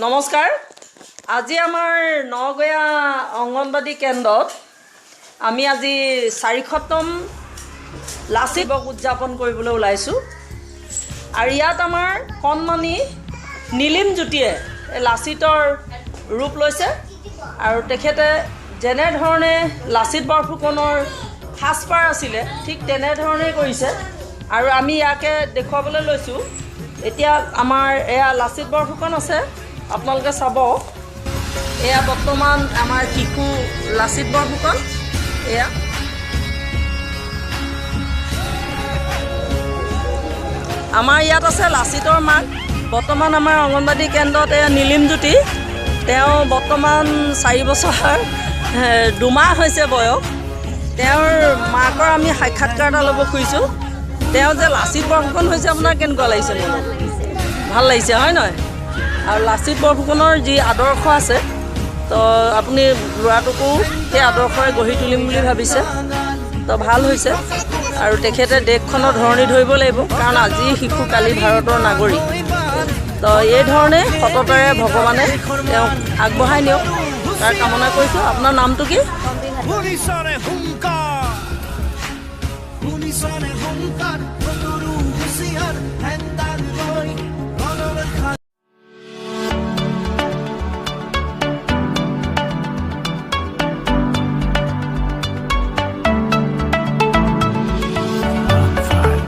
নমস্কাৰ। আজি আমাৰ নগঞা অংগনবাদী কেন্দ্ৰত আমি আজি 400তম লাচিত দিৱস উদযাপন কৰিবলৈ ওলাইছোঁ আৰু ইয়াত আমাৰ কণমানি নীলিম জ্যোতিয়ে এই লাচিতৰ ৰূপ লৈছে আৰু তেখেতে যেনেধৰণে লাচিত বৰফুকনৰ সাজপাৰ আছিলে, ঠিক তেনেধৰণেই কৰিছে আৰু আমি ইয়াকে দেখুৱাবলৈ লৈছোঁ। এতিয়া আমাৰ এয়া লাচিত বৰফুকন আছে, আপোনালোকে চাব। এয়া বৰ্তমান আমাৰ শিশু লাচিত বৰফুকন। এয়া আমাৰ ইয়াত আছে লাচিতৰ মাক। বৰ্তমান আমাৰ অংগনবাদী কেন্দ্ৰত এয়া নীলিম জ্যোতি, তেওঁ বৰ্তমান 4 বছৰ 2 মাহ হৈছে বয়স। তেওঁৰ মাকৰ আমি সাক্ষাৎকাৰ এটা ল'ব খুজিছোঁ। তেওঁ যে লাচিত বৰফুকন হৈছে, আপোনাৰ কেনেকুৱা লাগিছে মনত? ভাল লাগিছে, হয় নহয়? আৰু লাচিত বৰফুকনৰ যি আদৰ্শ আছে, তো আপুনি ল'ৰাটোকো সেই আদৰ্শৰে গঢ়ি তুলিম বুলি ভাবিছে, তো ভাল হৈছে। আৰু তেখেতে দেশখনৰ ধৰণী ধৰিব লাগিব, কাৰণ আজি শিশু কালি ভাৰতৰ নাগৰিক। তো এই ধৰণে সততাৰে ভগৱানে তেওঁক আগবঢ়াই নিয়ক, তাৰ কামনা কৰিছোঁ। আপোনাৰ নামটো কি? শুনিছনে হুংকাৰ? শুনিছনে হুংকাৰ?